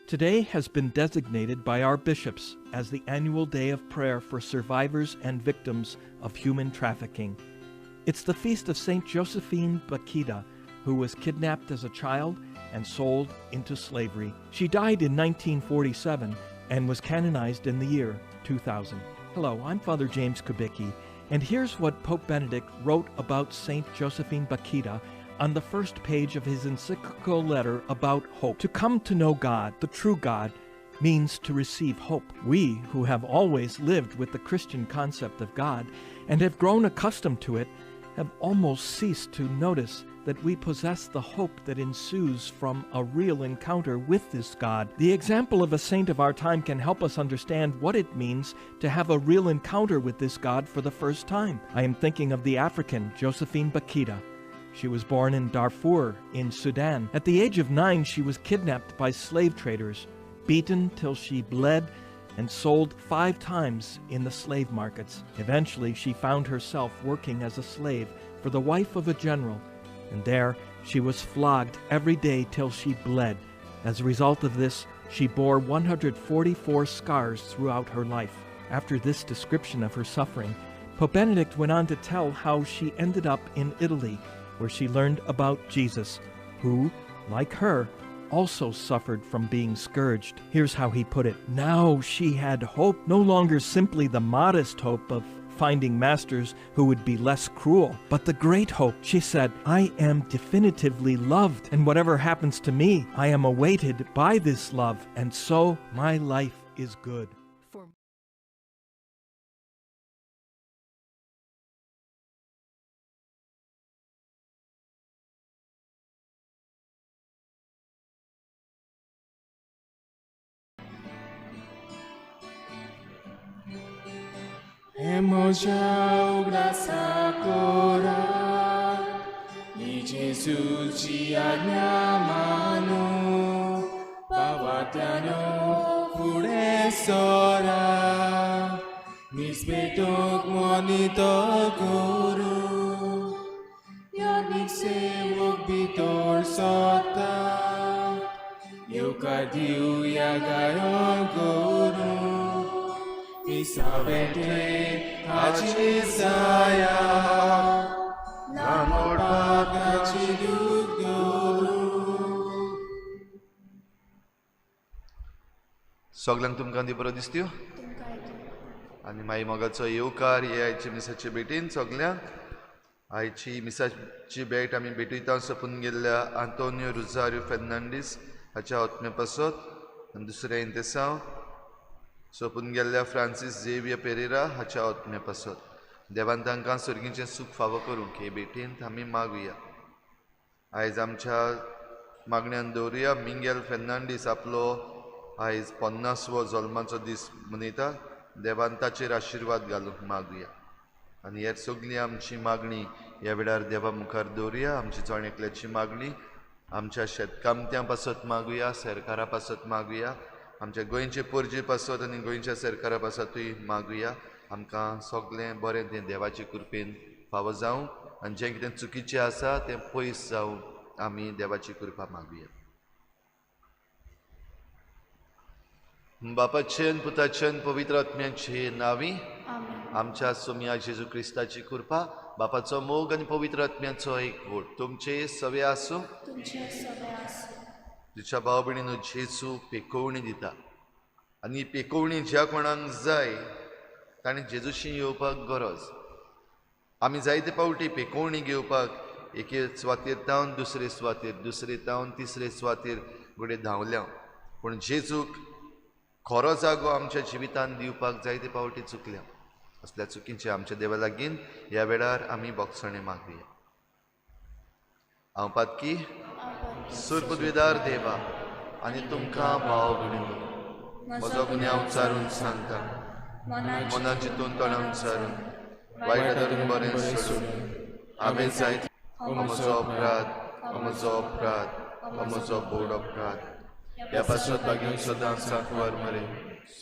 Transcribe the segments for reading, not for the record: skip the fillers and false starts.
Today has been designated by our bishops as the annual day of prayer for survivors and victims of human trafficking. It's the feast of Saint Josephine Bakhita, who was kidnapped as a child and sold into slavery. She died in 1947 and was canonized in the year 2000. Hello, I'm Father James Kubicki, and here's what Pope Benedict wrote about Saint Josephine Bakhita on the first page of his encyclical letter about hope. To come to know God, the true God, means to receive hope. We, who have always lived with the Christian concept of God and have grown accustomed to it, have almost ceased to notice that we possess the hope that ensues from a real encounter with this God. The example of a saint of our time can help us understand what it means to have a real encounter with this God for the first time. I am thinking of the African Josephine Bakhita. She was born in Darfur in Sudan. At the age of 9, she was kidnapped by slave traders, beaten till she bled, and sold 5 times in the slave markets. Eventually, she found herself working as a slave for the wife of a general, and there she was flogged every day till she bled. As a result of this, she bore 144 scars throughout her life. After this description of her suffering, Pope Benedict went on to tell how she ended up in Italy, where she learned about Jesus, who, like her, also suffered from being scourged. Here's how he put it. Now she had hope, no longer simply the modest hope of finding masters who would be less cruel, but the great hope. She said, I am definitively loved, and whatever happens to me, I am awaited by this love, and so my life is good. Emoja graça cora, e Jesus de mano, Pavatano furesora, Nisbetok monito guru, Yanik sewok bitor sota, Yukadiu yagaron guru. Isabete Hachisaya Namor Pagachiduguru. सगळ्यांक तुमकां दी बरो दिसत्यो आनी मागीर मोगाचो येवकार हे आयचे मिसाचे भेटीन सगळ्यांक. आयची मिसाची भेट आमी भेटयता सोंपून गेल्ल्या आंतोनियो रुजारियो फेर्नांडीस हाच्या आत्म्या पासत आनी दुसरें इंतेसांव सोंपून गेल्ल्या फ्रांसीस झेवियर पेरेरा हाच्या आत्म्या पासत. देवान तांकां सर्गीचें सूख फावो करूंक हे भेटींत आमी मागुया. आयज आमच्या मागण्यान दवरुया मिंगेल फेर्नांडीस आपलो आयज 50वो जल्माचो दीस मनयता. देवान ताचेर आशिर्वाद घालूंक मागुया आनी हेर सगळी आमची मागणी ह्या वेळार देवा मुखार दवरुया. आमची जण एकल्याची मागणी आमच्या शेतकामत्यां पासत मागुया, सरकारा पासत मागुया, आमच्या गोंयचे पोरजे पासत आनी गोंयच्या सरकारा पासतूय मागुया. आमकां सगळें बरें तें देवाचे कृपेन फावो जावं आनी जें कितें चुकीचें आसा तें पयस जावं. आमी देवाची कृपा मागुया. बापाचेन पुताचेन पवित्र आत्म्याचे नांवी आमच्या सोमया जेजू क्रिस्ताची कृपा, बापाचो मोग आनी पवित्र आत्म्याचो एकवट तुमचे सवे आसूं. तुज्या भाव भयणीनो, जेजू पेकोवणी दिता आनी पेकोवणी ज्या कोणाक जाय ताणें जेजूशी येवपाक गरज. आमी जायते पावटी पेकोवणी घेवपाक एके सुवातेर तावन दुसरे सुवातेर, दुसरे तावन तिसरे सुवातेर घडये धांवल्या, पूण जेजूक खरो जागो आमच्या जिवितान दिवपाक जायते पावटी चुकल्या. असल्या चुकींचे आमच्या देवा लागीं ह्या वेळार आमी बोगसणें मागुया. हांव पातकी सुरपदवेदार देवा आनी तुमकां भाव भयणीनो म्हजो गुन्यांव उच्चारून सांगता, मना चिंतून तोंडान उच्चारून वायट धरून बरें सोडून हांवें जायत म्हजो अपराध, म्हजो अपराध, म्हजो बोड अपराध. ह्या पासत लागीं सदां सांकवार मरे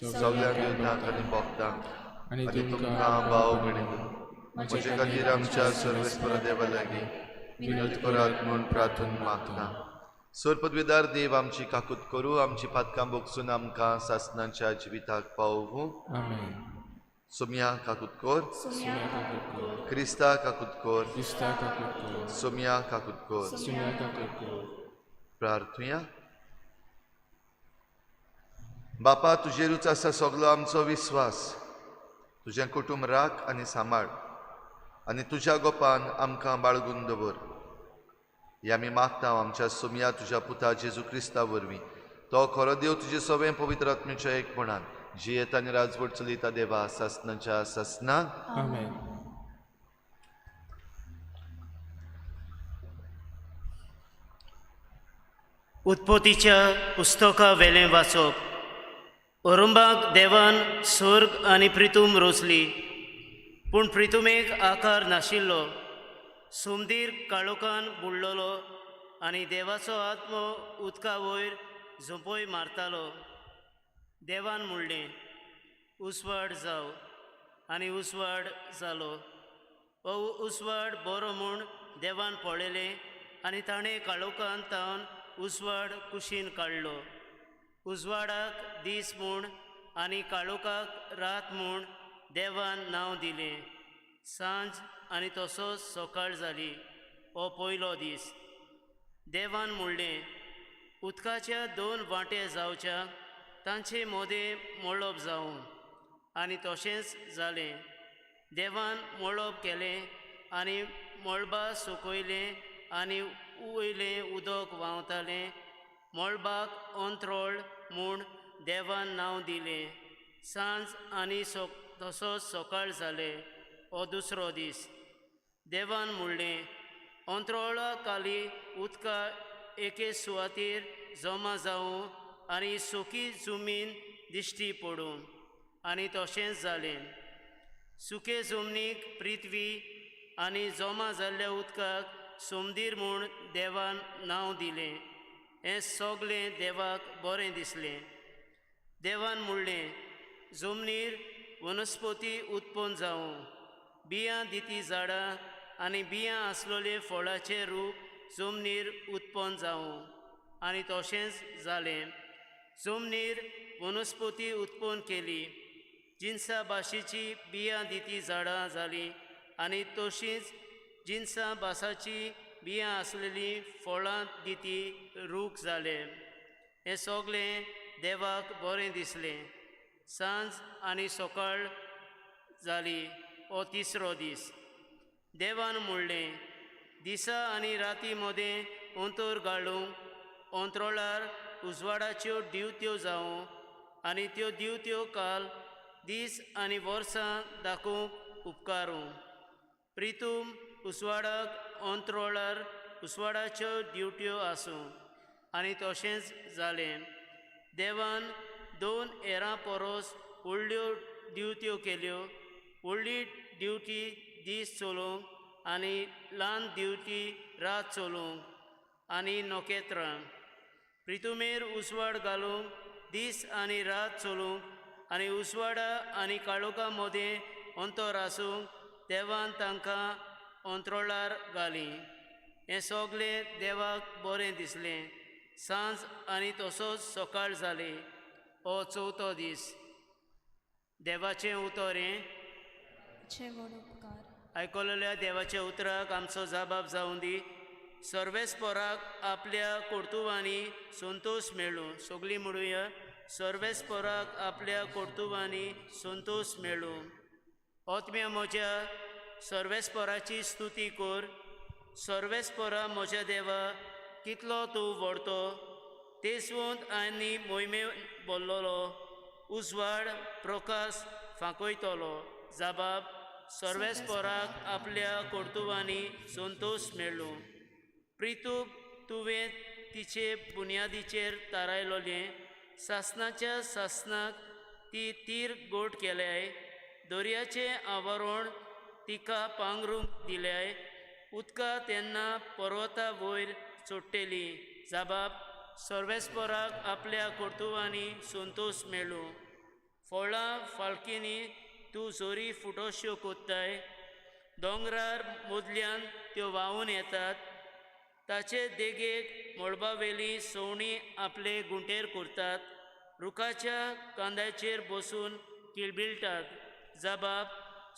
सगळ्यांक युद्धांक आनी भोगतांक आनी तुमकां भाव भयणीनो म्हजे खातीर आमच्या सर्वेस्पर देवा लागीं विनोद करात म्हूण प्रार्थना मागता. सोरपदवेदार देव आमची काकूत करूं, आमची पातकां भोगसून आमकां सासणाच्या जिविताक पावोवं। आमेन। सोम्या काकूत कर, सोम्या काकूत कर, क्रिस्ता काकूत कर, क्रिस्ता काकूत कर, सोम्या काकूत कर। सोम्या काकूत कर। प्रार्थुया। बापा, तुजेरूच आसा सगलो आमचो विस्वास। तुजें कुटुंब राख आनी सांबाळ आनी तुज्या गोपान आमकां बाळगून दवर। हे आमी मागता आमच्या सोम्या तुज्या पुता जेजू क्रिस्ता वरवीं। तो खरो देव तुजे सवें पवित्र आत्म्याच्या एकपणान जियेता आनी राजवट चलयता देवा सासणाच्या सासणां। आमेन। उत्पत्तीच्या पुस्तका वेलें वाचप। अरुंबाक देवान स्वर्ग आनी प्रितूम रोचली, पूण प्रितुमेक आकार नाशिल्लो। सुमदीर काळोखान बुडलेलो आनी देवाचो आत्मो उदका वयर झोंपय मारतालो। देवान म्हणलें, उसवाड जाव, आनी उसवाड जालो। हो उसवाड बरो म्हूण देवान पळयलें आनी ताणें काळोखान तावन उसवाड कुशीन काडलो। उजवाडाक दीस म्हूण आनी काळोखाक रात म्हूण देवान नांव दिलें। सांज आनी तसोच सकाळ जाली। हो पयलो दीस। देवान म्हणलें, उदकाच्या दोन वांटे जावच्या, तांचे मदें मळब जावं, आनी तशेंच जालें। देवान मळब केलें आनी मळबा सुकयलें आनी वयलें उदक व्हांवतालें। मळबाक अंत्रोळ म्हूण देवान नांव दिलें। सांज आनी तसोच सकाळ जालें। हो दुसरो दीस। देवान म्हणलें, अंत्रोळा खाली उदका एके सुवातेर जमा जावं आनी सुकी जमीन दिश्टी पडूं, आनी तशेंच जालें। सुके जमनीक पृथ्वी आनी जमा जाल्ल्या उदकाक सुमदीर म्हूण देवान नांव दिलें। हें सगलें देवाक बरें दिसलें। देवान म्हणलें, जमनीर वनस्पती उत्पन्न जावं, बियां दिती झाडां आनी बियां आसलेले फळाचें रूप जमनीर उत्पन्न जावं, आनी तशेंच जालें। जमनीर वनस्पती उत्पन्न केली, जिनसां भाशेची बियां दिती झाडां जालीं आनी तशींच जिनसां भासाची बियां आसलेलीं फळां दिती रूख जाले। हें सगलें देवाक बरें दिसलें। सांज आनी सकाळ जाली। हो तिसरो दीस। देवान म्हणलें, दिसा आनी राती मदें अंतर घालूंक अंत्रोळार उजवाडाच्यो दिवत्यो जावं, आनी त्यो दिवत्यो काल दीस आनी वर्सां दाखोवंक उपकारूं। प्रितूम उजवाडाक अंत्रोळार उजवाडाच्यो दिवट्यो आसूं, आनी तशेंच जालें। देवान दोन एरां परस व्हडल्यो दिवट्यो केल्यो। व्हडली ड्युटी दीस चलोवंक आनी ल्हान ड्युटी रात चलोवंक आनी नखेत्रां। प्रितुमेर उजवाड घालूंक दीस आनी रात चलोवंक आनी उजवाडा आनी काळोखा मदें अंतर आसूंक देवान तांकां अंत्रोळार घालीं। हें सगलें देवाक बरें दिसलें। सांज आनी तसोच सकाळ जाली। हो चवथो दीस। देवाचें उतर हें। आयकलेल्या देवाच्या उतराक आमचो जबाब जावं दी। सर्वेस्पराक आपल्या कर्तुबांनी संतोश मेळूं। सगळीं म्हणुया, सर्वेस्पराक आपल्या कर्तुबांनी संतोश मेळूं। आत्म्या म्हज्या सर्वेस्पराची स्तुती कर। सर्वेस्परा म्हज्या देवा, कितलो तूं व्हडतो, तेजवंत आनी मोहिमे बोल्लोलो, उजवाड प्रकाश फांकयतलो। जबाब, सर्वेस्पराक आपल्या कर्तुबांनी संतोश मेळूं। प्रितूब तुवें तिचे बुन्यादीचेर थारायलोलें, सासणाच्या सासणाक ती तीर गोट केल्याय, दर्याचें आवरण तिका पांगरूंक दिल्याय, उदकां तेन्ना पर्वता वयर चडटली। जबाब, सर्वेस्पराक आपल्या कर्तुबांनी संतोश मेळूं। फळां फाळकिनी तूं जोरी फुटोश्यो कोत्ताय, दोंगरार मदल्यान त्यो व्हांवून येतात, ताचे देगेक मळबावेली सवणीं आपले गुंटेर करतात, रुखाच्या कांद्याचेर बसून किलबिलटात. जबाब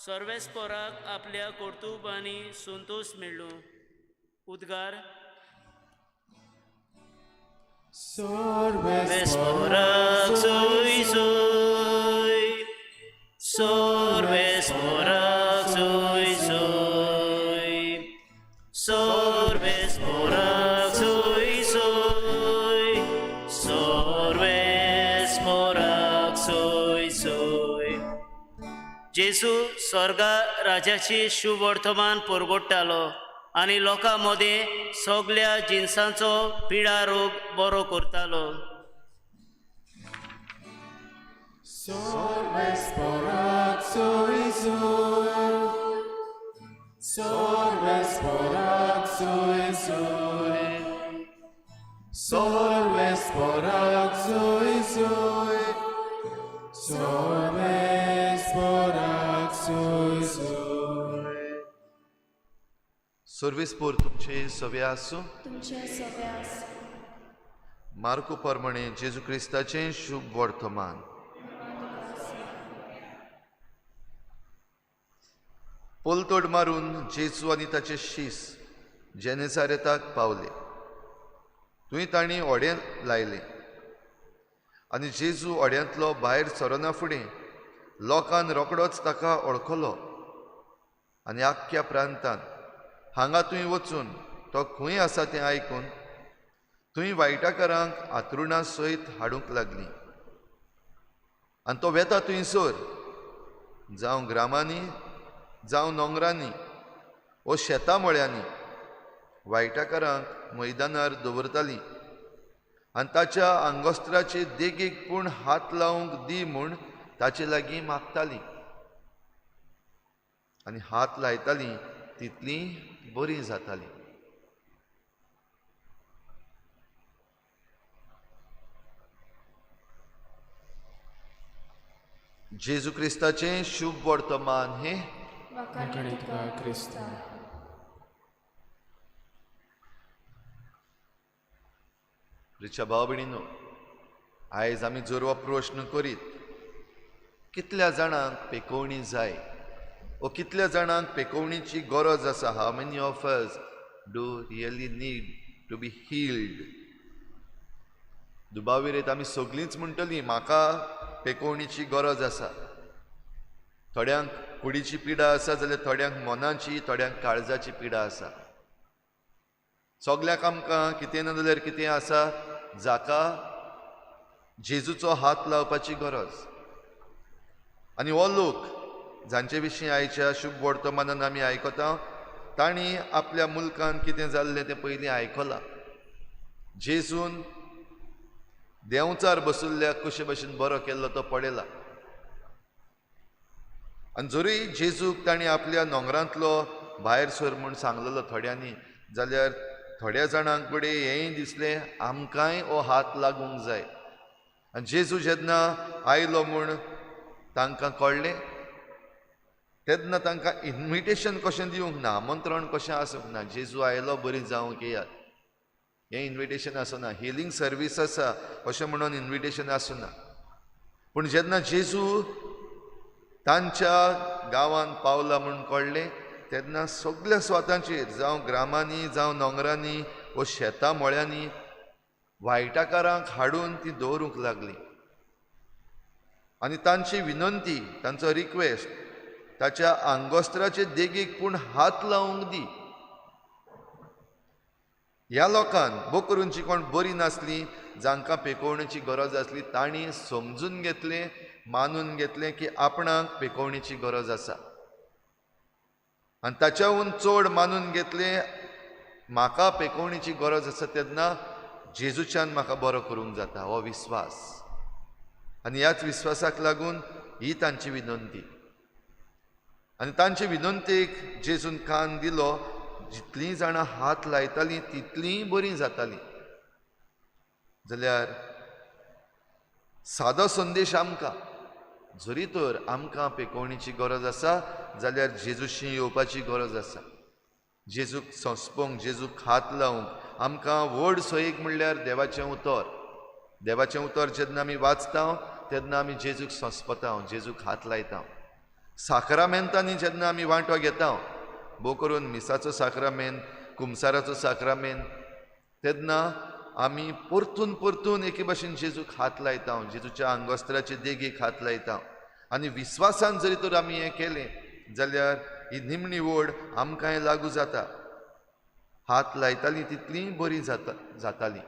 सर्वेस्पोराक आपल्या कर्तुबांनी संतोश मेळ्ळो. उद्गार सर्वेस्पोराक सोय सोय, सर्वेस्पोराक सोय सोय, सर्वेस्पोराक सोय सोय, सर्वेस्पोराक सोय सोय. जेजू स्वर्गा राजाची शुभवर्तमान परगट्टालो आनी लोकां मदें सगल्या जिनसांचो पिडा रोग बरो करतालो. सर्वेस्पोराक सोय सोय, सर्वेस्पोराक सोय सोय, सर्वेस्पोराक सोय सोय, सर्वेस्पोराक सोय सोय. सर्वेस्पोर तुमचे सवे आसूं. तुमचे सवे आसूं. मार्को प्रमाणे जेजू क्रिस्ताचें शुभ वर्तमान. पोलतोड मारून जेजू आनी ताचे शीस जेनेसारेताक पावले. थंय तांणी होडें लायलें आनी जेजू होड्यांतलो भायर सरना फुडें लोकान रोखडोच ताका वळखलो आनी आख्ख्या प्रांतान हांगा थंय वचून तो खंय आसा तें आयकून थंय वायटाकारांक आतरुणा सयत हाडूंक लागली. आनी तो वेता थंयसर जावं ग्रामांनी जावं नोंगरांनी वो शेतां मळ्यांनी वायटाकारांक मैदानार दवरतालीं आनी ताच्या आंगोस्त्राचे देगेक पूण हात लावंक दी म्हूण ताचे लागीं मागतालीं आनी हात लायतालीं तितलीं बरीं जातालीं. जेजू क्रिस्ताचें शुभ वर्तमान हें. वाखाणे तुका क्रिस्ता. रिच्या भाव भयणीनो, आयज आमी जर हो प्रश्न करीत कितल्या जाणांक पेकोवणी जाय ओ कितल्या जाणांक पेकोवणीची गरज आसा, how many of us do really need to be healed? दुबाविरेत आमी सगळींच म्हणटलीं म्हाका पेकोवणीची गरज आसा. थोड्यांक कुडीची पिडा आसा जाल्यार थोड्यांक मनाची, थोड्यांक काळजाची पिडा आसा. सगल्यांक आमकां कितें ना जाल्यार कितें आसा जाका जेजूचो हात लावपाची गरज. आनी हो लोक जांचे विशीं आयच्या शुभ वर्तमानान आमी आयकता तांणी आपल्या मुल्कान कितें जाल्लें तें पयलीं आयकलां. जेजून देंवचार बशिल्ल्या कशे भशेन बरो केल्लो तो पळयला. आनी जरूय जेजूक तांणी आपल्या नोंगरांतलो भायर सर म्हूण सांगलेलो थोड्यांनी, जाल्यार थोड्या जाणांक कडेन हेंय दिसलें आमकांय हो हात लागूंक जाय. आनी जेजू जेन्ना आयलो म्हूण तांकां कळ्ळें तेन्ना तांकां इन्विटेशन कशें दिवंक ना, आमंत्रण कशें आसूंक ना. जेजू आयलो बरी जावंक येयात हें इन्विटेशन आसना, हिलींग सर्वीस आसा अशें म्हणून इन्विटेशन आसना. पूण जेन्ना जेजू तांच्या गांवांत पावला म्हूण कळ्ळें तेन्ना सगल्या सुवातांचेर जावं ग्रामांनी जावं नोंगरांनी वो शेतां मळ्यांनी वायटाकारांक हाडून ती दवरूंक लागली. आनी तांची विनंती, तांचो रिक्वेस्ट ताच्या आंगोस्त्राचे देगेक पूण हात लावंक दी. ह्या लोकान भोव करून जी कोण बरी नासली, जांकां पेकोवणेची गरज आसली, तांणी समजून घेतलें, मानून घेतलें की आपणाक पेकोवणेची गरज आसा. आनी ताच्याहून चड मानून घेतलें म्हाका पेकोवणेची गरज आसा तेन्ना जेजूच्यान म्हाका बरो करूंक जाता, हो विस्वास. आनी ह्याच विस्वासाक लागून ही तांची विनंती. आनी तांचे विनंतीक जेजून कान दिलो. जितलीं जाणां हात लायतालीं तितलींय बरीं जातालीं. जाल्यार सादो संदेश आमकां, जरी तर आमकां पेकोवणेची गरज आसा जाल्यार जेजूशी येवपाची गरज आसा. जेजूक सोंसपोंक, जेजूक हात लावंक, आमकां व्हड सोयीक म्हणल्यार देवाचें उतर. देवाचें उतर जेन्ना आमी वाचता तेन्ना आमी जेजूक संस्पता, जेजूक हात लायता. साक्रामेंतांनी जेन्ना आमी वांटो घेता, भोव करून मिसाचो साक्रामेंत, कुमसाराचो साक्रामेंत, तेन्ना आमी परतून परतून एके भाशेन जेजूक हात लायता, जेजूच्या आंगवस्त्राचे देगेक हात लायता. आनी विस्वासान जरी तर आमी हें केलें जाल्यार ही निमणी ओड आमकांय लागू जाता. हात लायतालीं तितलीं बरीं जातालीं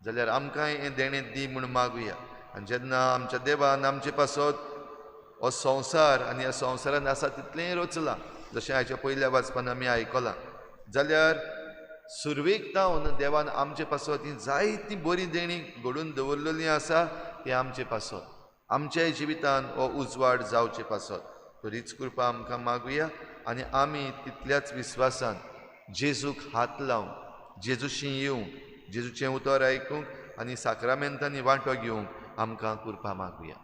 जाल्यार आमकांय हें देणें दी म्हूण मागुया. आनी जेन्ना आमच्या देवान आमचे पासत हो संवसार आनी ह्या संवसारान आसा तितलेंय रचलां, जशें आयच्या पयल्या वाचपान आमी आयकलां, जाल्यार सुरवेक जावन देवान आमचे पासत ही जायतीं बरीं देणीं घडून दवरलेलीं आसा, ती आमचे पासत, आमच्याय जिवितान हो उजवाड जावचे पासत. तर हीच कृपा आमकां मागुया आनी आमी तितल्याच विस्वासान जेजूक हात लावन, जेजूशी येवंक, जेजूचें उतर आयकूंक आनी साक्रामेंतांनी वांटो घेवंक आमकां कृपा मागुया.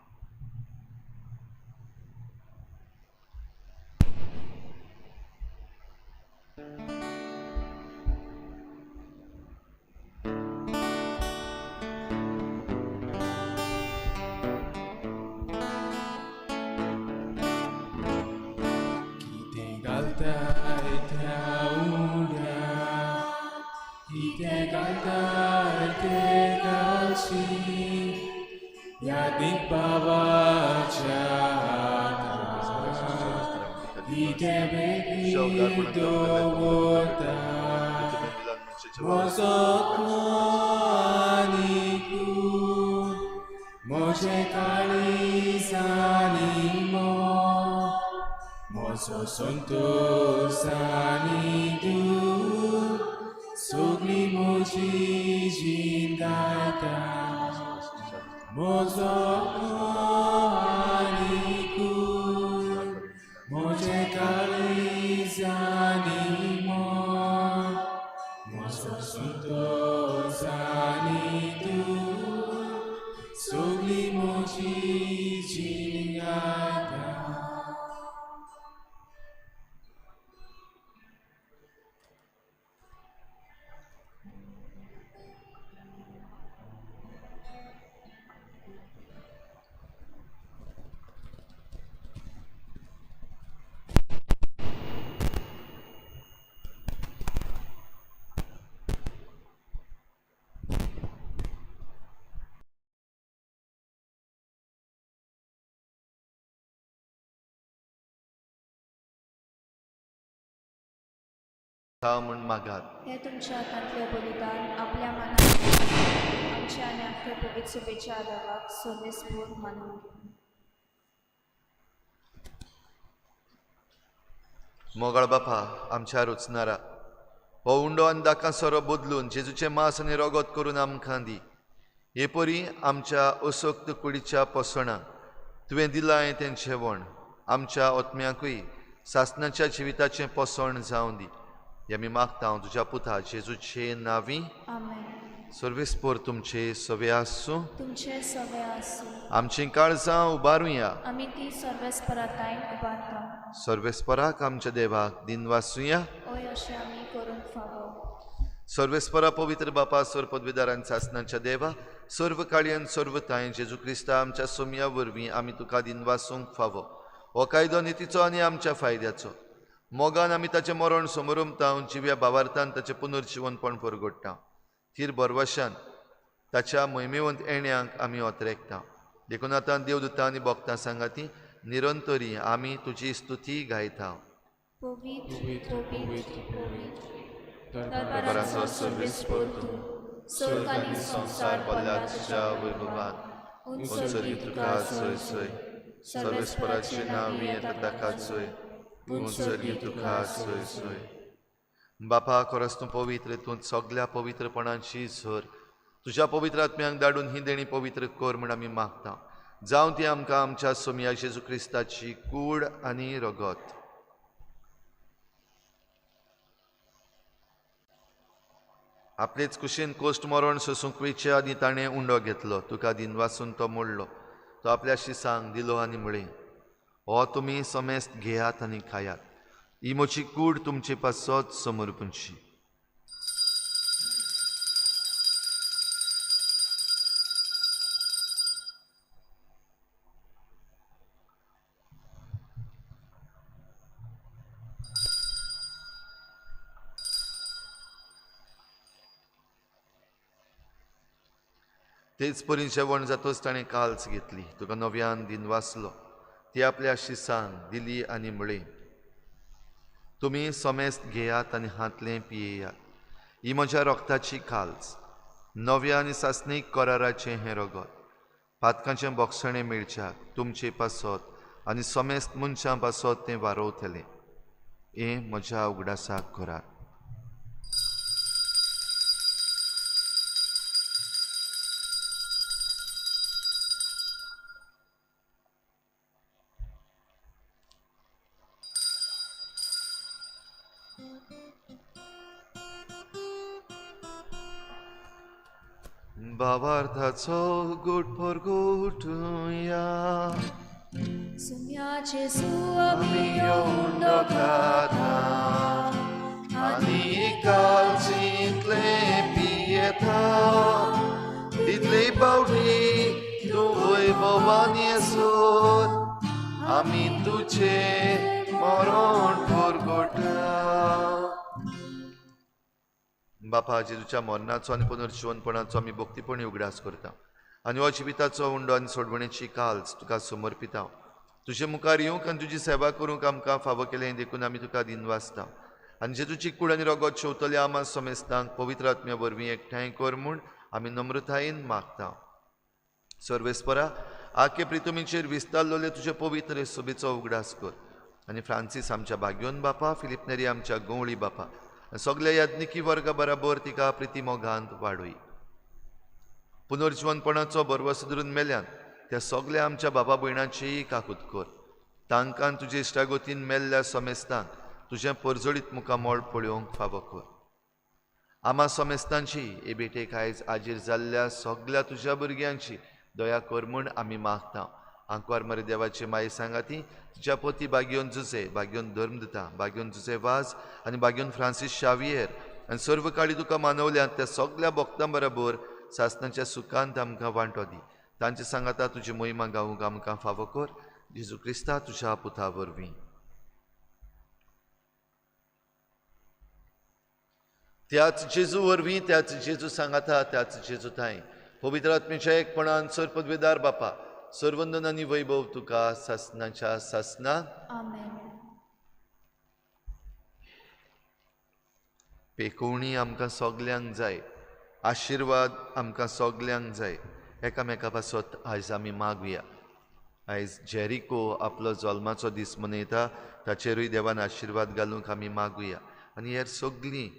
म्हूण मागात. हे तुमच्या हातांतलें बलिदान आपल्या मनात आमच्या आनी आख्या पवित्र शुभेच्छा देवाक सर्वेस्पोर मानून घेवं. मोगाळ बापा, आमच्या रचणारा हो उंडो आनी दाकां सोरो बदलून जेजूचें मांस आनी रगत करून आमकां दी. हे परी आमच्या असक्त कुडीच्या पोसणाक तुवें दिलां तें जेवण आमच्या आत्म्याकूय सासणाच्या जिविताचें पोसण जावं दी. हे आमी मागता तुज्या पुता जेजूचे नांवी. आमेन. सर्वेस्पोर तुमचे सवे आसूं. तुमचे सवे आसूं. आमचीं काळजां उबारुया. आमी ती सर्वेस्परातायन उबारता. सर्वेस्पराक आमच्या देवाक दिनवासुया. ओय अशें आमी करूंक फावो. सर्वेस्परा पवित्र बापा, सर्व पदवीदारान सासणाच्या देवा, सर्व काळयान सर्व तांय जेजू क्रिस्ता आमच्या सोमया वरवीं आमी तुका दिनवासूंक फावो. हो कायदो नितीचो आनी आमच्या फायद्याचो. मोगान आमी ताचें मरण समरमता, जिव्या भावार्थान ताचें पुनर्जिवनपण परगडटा. थीर भरवशान ताच्या मोहिमेवंत येण्यांक आमी ओतरेकता. देखून आतां देवदूतां आनी भक्तां सांगाती निरंतरी आमी तुजी स्तुती गायता. पवित्र पवित्र पवित्र दरबाराचो सर्वेस्पोर तूं, स्वर्ग आनी संवसार भरला तुज्या वैभवान. उंचरी तुका सोय सोय, सर्वेस्पराचे नांवी येता ताका सोय, उंचरी तुका सोय सोय. बापा, खरंच तूं पवित्र, तूं सगल्या पवित्रपणाची झर. तुज्या पवित्र आत्म्यांक धाडून ही देणी पवित्र कर म्हूण आमी मागता. जावं ती आमकां आमच्या सोमया जेजू क्रिस्ताची कूड आनी रगत. आपलेच कुशीन कोश्ट मरण सोसूंक वयचे आनी ताणें उंडो घेतलो. तुका दिनवासून तो मोडलो. तो आपल्या शिसांक दिलो आनी म्हळें, हो तुमी समेस्त घेयात आनी खायात. ही म्हजी कूड तुमचे पासत समर्पणची. तेच परी जेवण जातच ताणें काल्स घेतली, तुका नव्यान दिन वाचलो, ती आपल्या शिसांक दिली आनी म्हळें, तुमी समेस्त घेयात आनी हांतलें पियेयात. ही म्हज्या रोगताची काल्स, नव्या आनी सासणीक कराराचें हें रगत. पातकांचें बोगसणें मेळच्याक तुमचे पासत आनी समेस्त मनशां पासत तें वारोवतलें. हें म्हज्या उगडासाक करात. भावार्थाचो गुट परगुटुया. सुम्या जेजू आमी येवन खाता आनी कालचींतलें पियेता, तितले पावटी तूं वैभवान येसर आमी तुजें मरण परगटा. बापा, जेजूच्या मरणाचो आनी पुनर्जिवनपणाचो आमी भक्तीपणी उगडास करता आनी हो जिविताचो उंडो आनी सोडवणेची काल्स तुका समर्पिता. तुजे मुखार येवंक आनी तुजी सेवा करूंक आमकां फावो केलें देखून आमी तुका दिनवासता. आनी जेजूची कूड आनी रगत शेवतल्या आमा समेस्तांक पवित्र आत्म्या वरवीं एकठांय कर म्हूण आमी नम्रतायेन मागता. सर्वेस्परा, आखे प्रितुमीचेर विस्तारलेले तुजे पवित्र सभेचो उगडास कर आनी फ्रांसीस आमच्या भाग्योन बापा, फिलीप नेरी आमच्या गवळी बापा, सगल्या याज्ञिकी वर्गा बराबर तिका प्रिती मोगांत वाडय. पुनर्जिवनपणाचो भरवसो धरून मेल्यान त्या सगल्या आमच्या बाबा भयणाचीय काकूत कर. तांकां तुजे इश्टागतीन मेल्ल्या समेस्तांक तुजें परजळीत मुखामळ पळोवंक फावो कर. आमा समेस्तांची हे भेटेक आयज आजीर जाल्ल्या सगल्या तुज्या भुरग्यांची दया कर म्हूण आमी मागता. आंकवार मरे देवाची माई सांगाती तिच्या पोती बाग्योन जुजे, बाग्योन धर्म दिता, बाग्योन जुजे वाज आनी बाग्योन फ्रांसीस शावियर आनी सर्व काळी तुका मानवल्यात त्या सगल्या भक्तां बराबर सासणाच्या सुखांत आमकां वांटो दी. तांचे सांगाता तुजी मोहिमा गावूंक आमकां फावो कर. जेजू क्रिस्ता तुज्या पुता वरवीं. त्याच जेजू वरवीं, त्याच जेजू सांगाता, त्याच जेजू थांय पवित्र आत्म्याच्या एकपणान सर्वपदवेदार बापा, सर्वंदन आनी वैभव तुका सासणाच्या सासना. आमेन. पेकोवणी आमकां सगल्यांक जाय, आशिर्वाद आमकां सगल्यांक जाय. एकामेका पासत आयज आमी मागुया. आयज जेरिको आपलो जल्माचो दीस मनयता, ताचेरूय देवान आशिर्वाद घालूंक आमी मागुया. आनी हेर सगळीं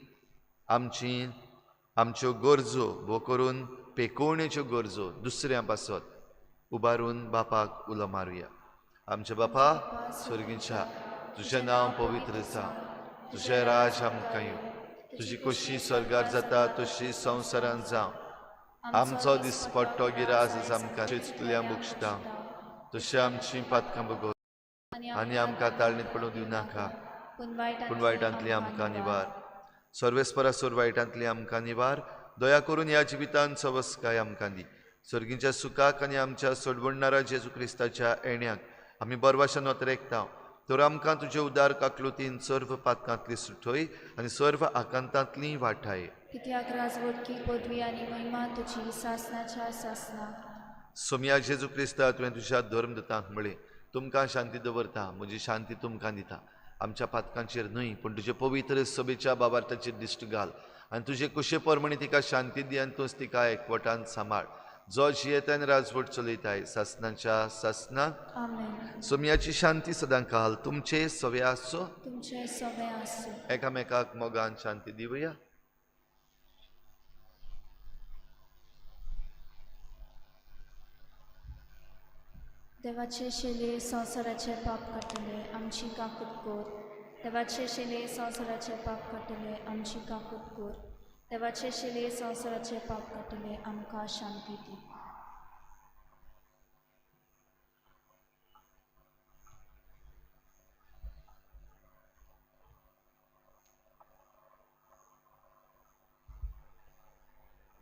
आमची आमच्यो गरजो भो करून पेकोवणेच्यो गरजो दुसऱ्यां पासत उबारून बापाक उलो मारुया. आमच्या बापा स्वर्गीच्या, तुजें नांव पवित्र जावं, तुजें राज आमकां येवं, तुजी खोशी स्वर्गार जाता तशी संवसारांत जावं. आमचो दिसपट्टो गिरास आमकां चुकल्या बक्षता तशें आमची पातकां बगो आनी आमकां ताळणीत पडूंक दिवं नाका, पूण वायटांतली आमकां निवार. सर्वेस्परा सोर वायटांतली आमकां निवार. दया करून ह्या जिवितांत सवस्काय आमकां दी. सर्गींच्या सुखाक आनी आमच्या सोडवणणारा जेजू क्रिस्ताच्या येण्याक आमी बरवाशान नोतरेकता. तर आमकां तुजे उदार काकलुतीन सर्व पातकांतली सुटय आनी सर्व आकांतांतली वाठाय. कित्याक राजवटकी पदवी आनी महिमा तुजी सासणाच्या सासना. सोमया जेजू क्रिस्ता, तुवें तुज्या धर्मदूतांक म्हळें, तुमकां शांती दवरता, म्हजी शांती तुमकां दिता. आमच्या पातकांचेर न्हय पूण तुजे पवित्र सभेच्या बाबार्थाचेर दिश्ट घाल आनी तुजे कुशे प्रमाणे तिका शांती दी आनी तूंच तिका एकवटान सांबाळ. जो जियेता आनी राजवट चलयताय सासणाच्या सासना. आमेन. सोमयाची शांती सदां काल तुमचे सवे आसचो, तुमचे सवे आसूं. एकामेकाक मोगान शांती दिवया. देवाचे शिले संवसाराचे पाप काडटले आमची काकूत कर. देवाचे शिले संवसाराचे पाप काडटले आमची काकूत कर. देवाचे शिले संवसाराचे पाप काडटले आमकां शांती दी.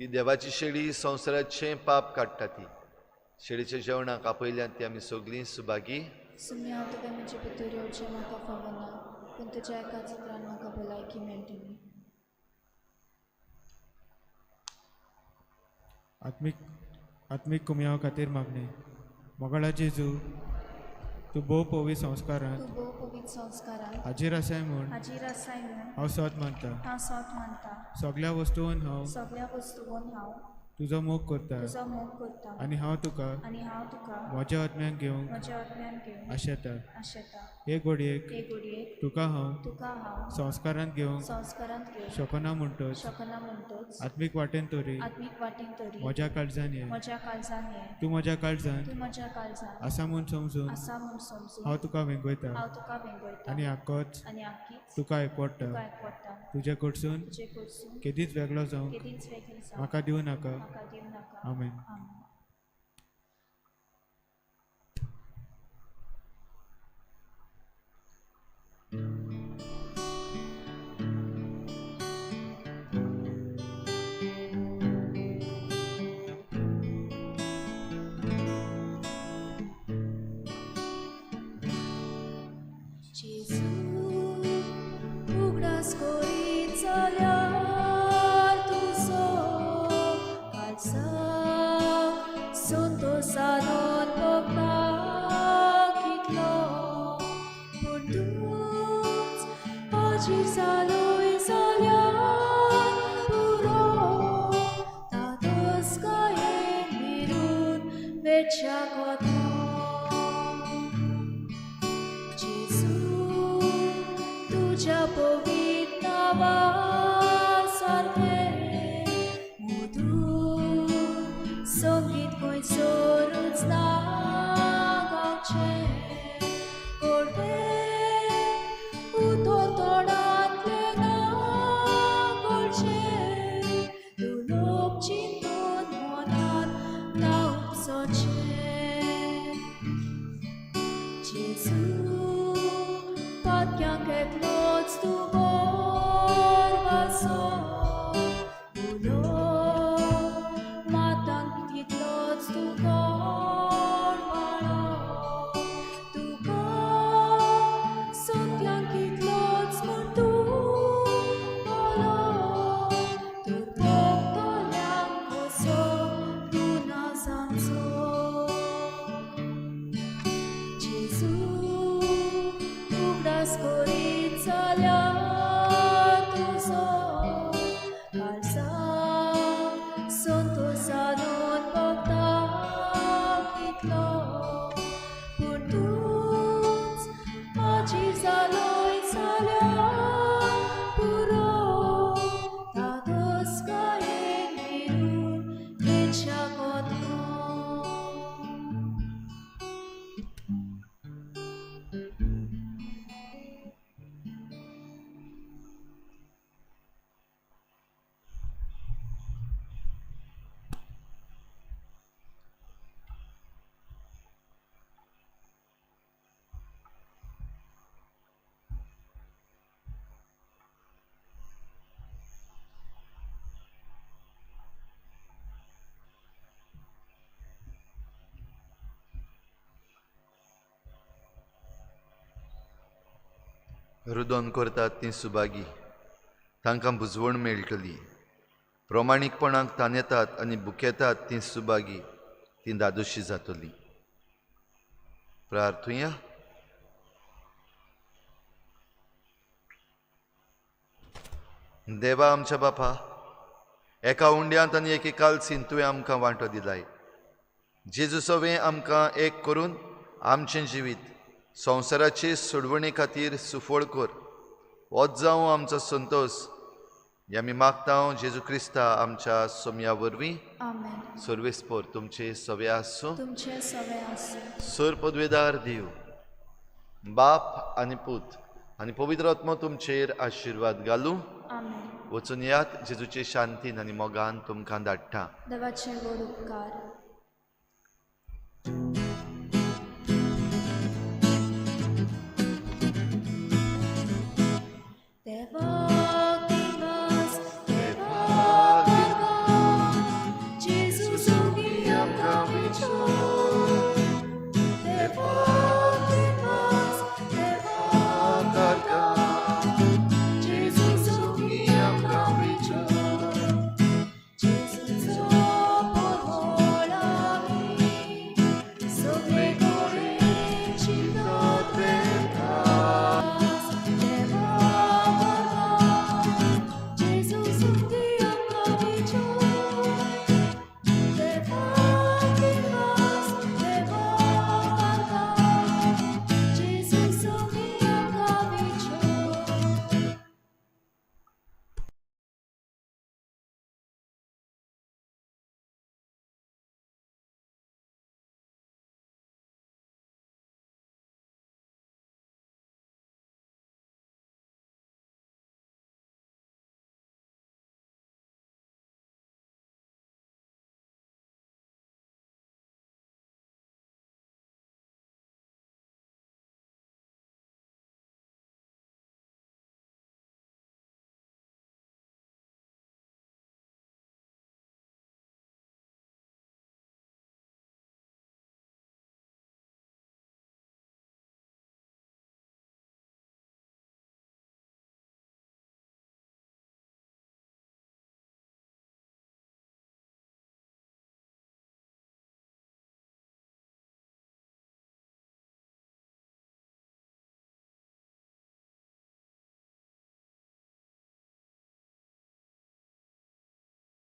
ही देवाची शेळी संवसाराचें पाप काडटा. ती शेळीच्या जेवणाक आपयल्यान ती आमी सगळीं सुभागी. सुम्या, तुवें म्हजे भितर येवचें म्हाका फावना, पूण तुज्या एका चित्रान म्हाका भलायकी मेळटली. आत्मीक आत्मीक कुमयाव खातीर मागणी. मोगाळा जेजू, तूं भोव पवित्र संस्कारांत हाजीर आसाय म्हूण हांव सत मानता. सगळ्या वस्तून हांव तुजो मोग करता आनी हांव तुका म्हज्या आत्म्याक घेवंक आशेता. हे घडयेक तुका हांव संस्कारांत घेवंक शकना म्हणटच आत्मीक वाटेन तरी म्हज्या काळजान ये. तूं म्हज्या काळजान आसा म्हूण समजून हांव तुका वेंगयता आनी आकोच तुका एकवडटा. तुजे कडसून केदीच वेगळो जावंक म्हाका दिवं नाका. आमेन. रुदोन करतात तीं सुभागी, तांकां बुजवण मेळटली. प्रमाणीकपणाक तानेतात आनी बुकेतात तीं सुभागी, तीं दादोशी जातली. प्रार्थुया. देवा आमच्या बापा, एका उंड्यांत आनी एके कालसीन तुवें आमकां वांटो दिलाय. जेजू सवें आमकां एक करून आमचें जिवीत संवसाराचे सोडवणे खातीर सुफळ कर. होच जावं आमचो संतोश. हे आमी मागता जेजू क्रिस्ता आमच्या सोम्या वरवीं. सर्वेस्पोर तुमचे सवे आसूं. सर पदवेदार देव बाप आनी पूत आनी पवित्र आत्मो तुमचेर आशिर्वाद घालूं. वचून यात जेजूचे शांतीन आनी मोगान तुमकां धाडटा. देवाचे व्हड उपकार. देवा